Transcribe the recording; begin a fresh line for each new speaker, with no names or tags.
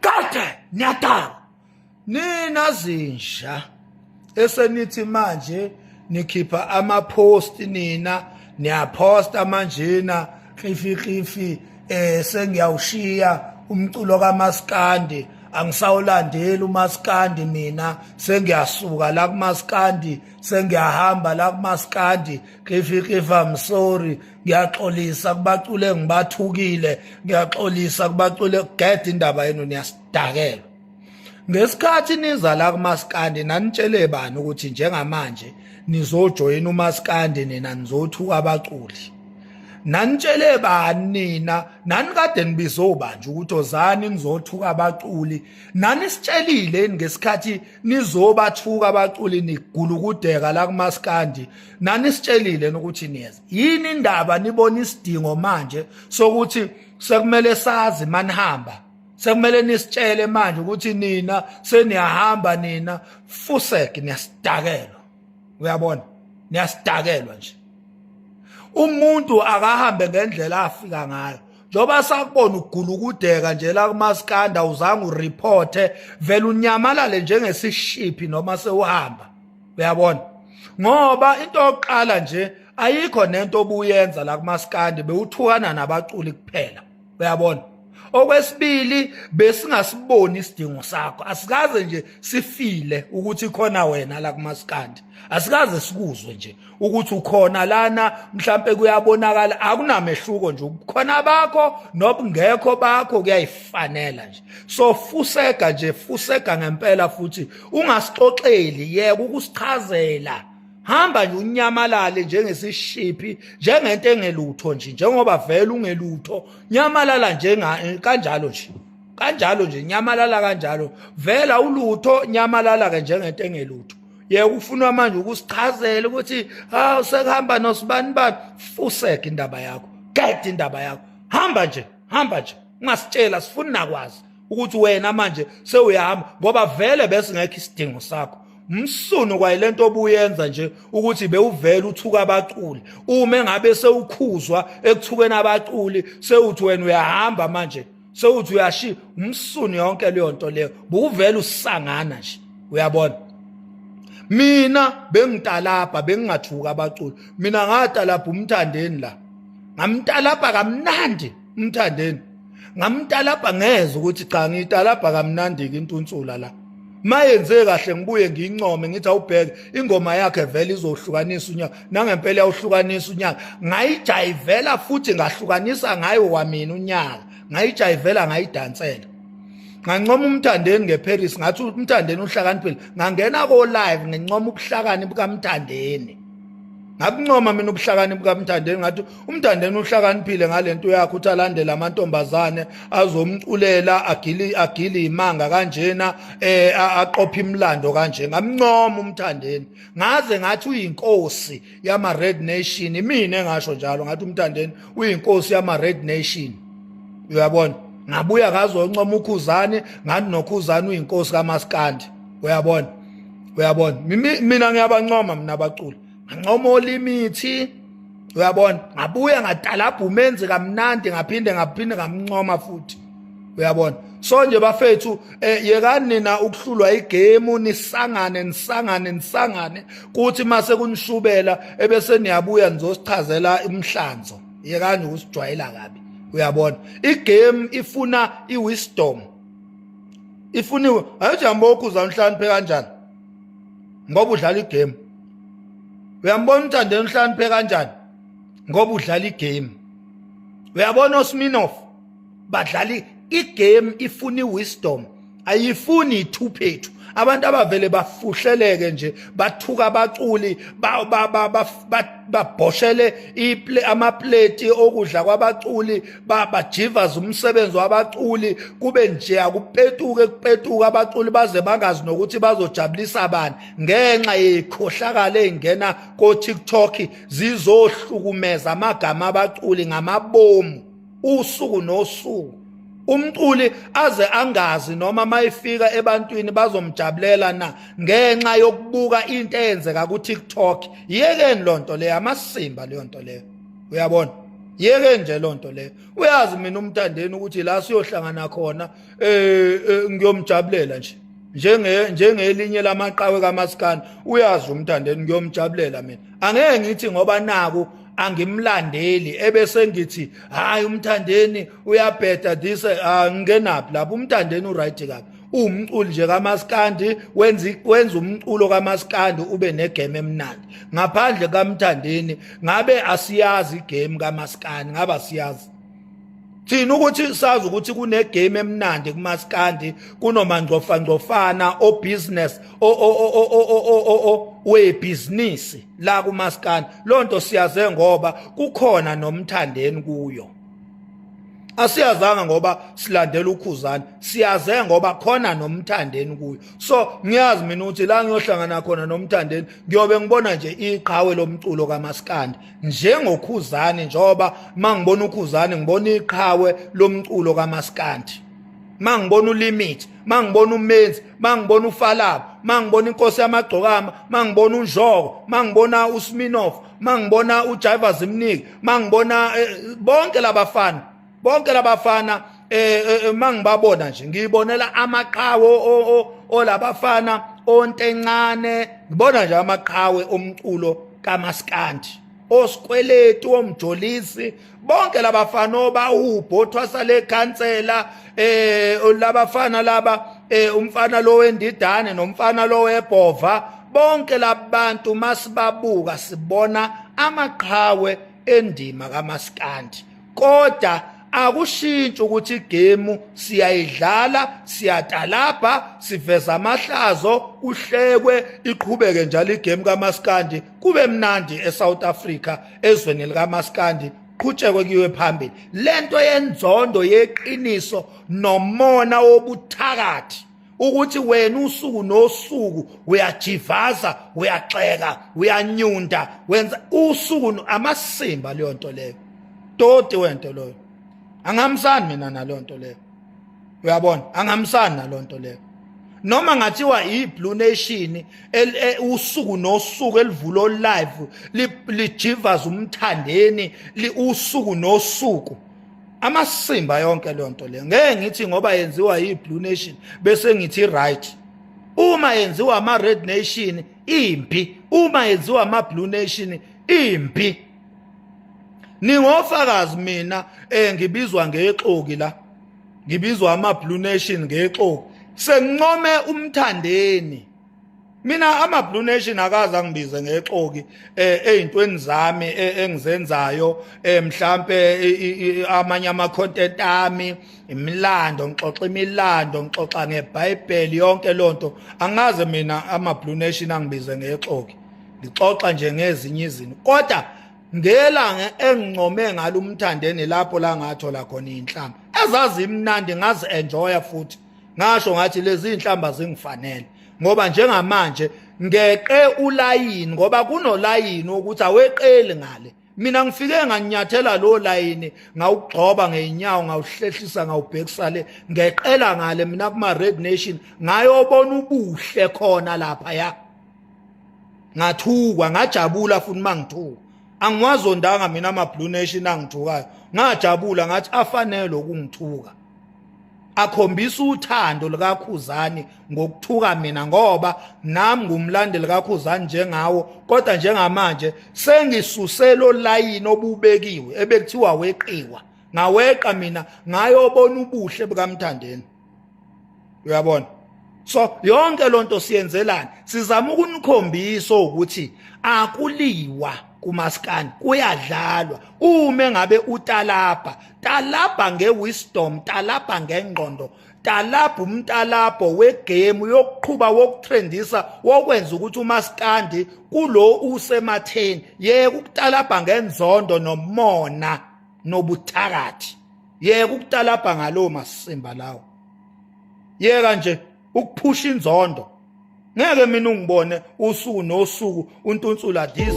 Kade niyadala nina zinja esenithi manje nikhipha ama-post, nina niyaphosta manjena klifi klifi, sengiyawushiya umculo kaMaskandi, angisawulandeli uMaskandi mina, sengiyasuka la kuMaskandi, sengiyahamba la kuMaskandi, klifi klifi, I'm sorry, ngiyaxolisa kubacule ngibathukile, ngiyaxolisa kubacule. Get indaba yenu, niyasidakelwa. Ngesikhathi niza la kuMaskandi nanitshele bani ukuthi njengamanje nizojoyina uMaskandi, nina nizothuka abaculi? Nanitshele bani nina? Nani kade nibizobanje ukuthi ozani nizothuka abaculi? Nani sitshelile ngesikhathi nizobathuka abaculi nigulukudeka la kuMaskandi? Nani sitshelile ukuthi niyeza? Yini indaba nibona isidingo manje sokuthi sekumele sazi manihamba, sekumele nisitshele manje ukuthi nina seniyahamba? Nina fusek, niyasidakelwa, uyabona, niyasidakelwa nje. Umuntu akahambe ngendlela afika ngayo. Njengoba sakubona ugulukudeka nje la kuMaskanda, uzange ureporte, vele unyamalale njengesishiphi noma sewuhamba, uyabona, ngoba into yokuqala nje ayikho nento obuyenza la kuMaskandi, bewuthukana nabaculi kuphela, uyabona. Okwesibili, besingasiboni isidingo sakho, asikaze nje sifile ukuthi khona wena la kuMaskandi, asikaze sikuzwe nje ukuthi ukhona lana. Mhlambe kuyabonakala akunamehluko nje, ubukhona bakho nobungekho bakho kuyayifanela nje. So fusega nje, fusega ngempela futhi ungasixoxeli, yeka ukusichazela, hamba nje unyamalale njengesishiphi, njengento engelutho nje, njengoba vele ungelutho. Nyamalala njenga kanjalo nje, kanjalo nje, nyamalala kanjalo, vela ulutho, nyamalala ke njengento engelutho. Yeke ufunwa manje ukusichazela ukuthi hawu, sekuhamba nosibani bani. Fuseke indaba yakho, get indaba yakho, hamba nje, hamba nje, ungasitshela, sifuni nakwazi ukuthi wena manje sewuyahamba, ngoba vele besingekho isidingo sakho. Msunu kwayilento obuyenza nje ukuthi bewuvela uthuka abaculi, uma engabe sewukhuzwa ekuthukeni abaculi sewuthi wena uyahamba manje, sewuthi uyashiya umsunu. Yonke leyo nto leyo bukuvela usangana nje, uyabona. Mina bengitalabha, bengingathuka abaculi. Mina ngatalabha uMthandeni la, ngamtalabha kamnandi uMthandeni, ngamtalabha, ngeze ukuthi cha, ngiyitalabha kamnandi-ke intunsula la. Mayenze kahle ngibuye ngiyincome, ngithi awubheke ingoma yakhe vele izohlukanisa unyaka, nangempela yawuhlukanisa unyaka. Ngayijayivela futhi ngahlukanisa ngayo kwamina unyaka, ngayijayivela, ngayidansela. Ngancoma uMthandeni ngeParis, ngathi uMthandeni uhlakaniphile. Ngangena ko live ngincoma ubuhlakani bukaMthandeni, ngakuncoma mina ubuhlakani bukaMthandeni, ngathi uMthandeni uhlakaniphile ngalento yakhe uthi alandele amantombazane azomculela, agili agili imanga kanjena, aqopha imlando kanje. Ngamncoma uMthandeni, ngaze ngathi uyinkosi yama Red Nation. Mina engasho njalo, ngathi uMthandeni uyinkosi yama Red Nation, uyabona. Ngabuya ngazoncoma uKhuzani, ngathi noKhuzani uyinkosi kaMaskandi, uyabona, uyabona. Mina ngiyabancoma mina abaculi, ngancoma olimithi, uyabona. Ngabuya ngatalabha uMenzi kamnandi, ngaphinde ngamncoma futhi, uyabona. So nje bafethu, yekani nina ukuhlulwa igame, nisangane, nisangane, nisangane, kuthi mase kunishubela ebese niyabuya nizosichazela imhlanzo. Yekani ukusijwayela kabi, uyabona. Igame ifuna iwisdom, ifuna ayijambo. Uzamhlaniphe kanjani ngoba udlala igame? Uyambona uMthandeni uhlakaniphe kanjani ngoba udlala igame? Uyabona oSminoff badlala igame, ifuna iwisdom, ayifuni ithuphethu. Abantu abavele bafuhleleke nje bathuka abaculi, babhoshele amapleti okudla kwabaculi, bajivaza umsebenzi wabaculi, kube nje akupetuke kupetuke, abaculi baze bangazi nokuthi bazojabulisa bani ngenxa yekhohlakala ey'ngena ko-TikTok zizohlukumeza amagama abaculi ngamabomu usuku nosuku. Umculi aze angazi noma mayifika ebantwini bazomjabulela na ngenxa yokubuka into eyenzeka ku-TikTok. Yekeni lonto leyo, amasimba leyo nto leyo, uyabona. Yeke nje lonto leyo. Uyazi mina umthandeni ukuthi la siyohlangana khona ngiyomjabulela nje. Njenge njengelinye lamaqhawe kaMaskandi uyazi umthandeni ngiyomjabulela mina. Angeke ngithi ngoba naku angimlandeli ebese ngithi hayi umthandeni uyabheda this angingenaphi lapho umthandeni uright kabi. Uwumculi nje kaMaskandi wenza umculo kaMaskandi ube negame emnandi. Ngaphandle kaMthandeni ngabe asiyazi igame kaMaskandi ngabe asiyazi. Thina ukuthi sazi ukuthi kune game emnandi kumaskandi kunomangcofangcofana o business o o o o o o o webusiness la kumaskandi lonto siyaze ngoba kukhona nomthandeni kuyo. Asiyazanga ngoba silandela ukhuzani siyaze ngoba khona nomthandeni kuyo. So ngiyazi mina ukuthi la ngiyohlangana khona nomthandeni ngiyobe ngibona nje iqhawe lomculo kaMaskandi njengokhuzani njengoba mangibona ukhuzani ngibona iqhawe lomculo kaMaskandi. Mangibona ulimit, mangibona umenzi, mangibona ufalabo, mangibona inkosi yamagcokama, mangibona unjoko, mangibona uSminoff, mangibona uJiva Zimniki, mangibona bonke labafana, bonke labafana mangibabona nje ngibonela amaqhawe olabafana ontencane, ngibona nje amaqhawe omculo kaMaskandi, osikweletu omjolisi bonke labafana obahubho othwasa lekhansela labafana laba umfana lo wendidane nomfana lo webhova bonke labantu masibabuka sibona amaqhawe endima kaMaskandi. Kodwa akushintshi ukuthi igame siyayidlala, siyatalabha, siveza amahlazo, kuhlekwe, iqhubeke njalo igame kaMaskandi, kube mnandi eSouth Africa ezweni likaMaskandi, qhutshekwe kuyiwe phambili. Lento yenzondo yeqiniso nomona wobuthakathi ukuthi wena usuku nosuku uyajivaza, uyaxeka, uyanyunda, wenza usuku amasimba leyo nto leyo. Toti wento loyo. Angihambisani mina naleyo nto leyo. Uyabona? Angihambisani naleyo nto leyo. Noma ngathiwa i-Blue Nation usuku nosuku elivulo live lijivaza umthandeni usuku nosuku. Amasimba yonke leyo nto leyo. Ngeke ngithi ngoba yenziwa yi-Blue Nation bese ngithi right. Uma yenziwa ama-Red Nation impi, uma yenziwa ama-Blue Nation impi. Ningofakazi mina ngibizwa ngexoki la. Ngibizwa ama-Blue Nation ngexoki. Sengincome umthandeni. Mina ama-Blue Nation akaze angibize ngexoki ey'ntweni zami engizenzayo mhlampe amanye ama-content ami, imilando, ngixoxa imilando, ngixoxa ngeBhayibheli yonke lonto. Angaze mina ama-Blue Nation angibize ngexoki. Ngixoxa nje ngezinye izinto. Kodwa ngelanga engincome ngalo umthandeni lapho la ngathola khona inhlamba. Ezazimnandi ngazi enjoya futhi. Ngasho ngathi lezi inhlamba zingifanele ngoba njengamanje ngeqe ulayini ngoba kunolayini ukuthi aweqeli ngale. Mina ngifike nganyathela lo layini ngawugxoba ngeenyawo ngawuhlehlisa ngawubhekisa le ngeqela ngale mina kuma Red Nation ngayobona ubuhle khona lapha ya. Ngathukwa ngajabula futhi mangithuka. Angiwazondanga mina ama Blue Nation angithukayo. Ngajabula ngathi afanele ukungithuka. Akhombisa uthando likaKhuzani ngokuthuka mina ngoba nami ngumlandeli kaKhuzani njengawo, kodwa njengamanje sengisuse lo layini obubekiwe ebekuthiwa weqiwa, ngaweqa mina ngayobona ubuhle bukaMthandeni. Uyabona? So yonke lonto siyenzelani? Sizama ukunikhombisa ukuthi akuliwa kumaskandi, kuyadlalwa. Uma ngabe utalabha, talabha ngewisdom, talabha ngengqondo, talabha umtalabho wegame yokuqhuba, wokutrendisa, wokwenza ukuthi umaskandi kulo usematheni. Yeka ukutalabha ngenzondo nomona nobuthakathi. Yeka ukutalabha ngalowo masimba lawo. Yeka nje ukuphusha inzondo. Ngeke mina ungibone usuku nosuku untunsula this.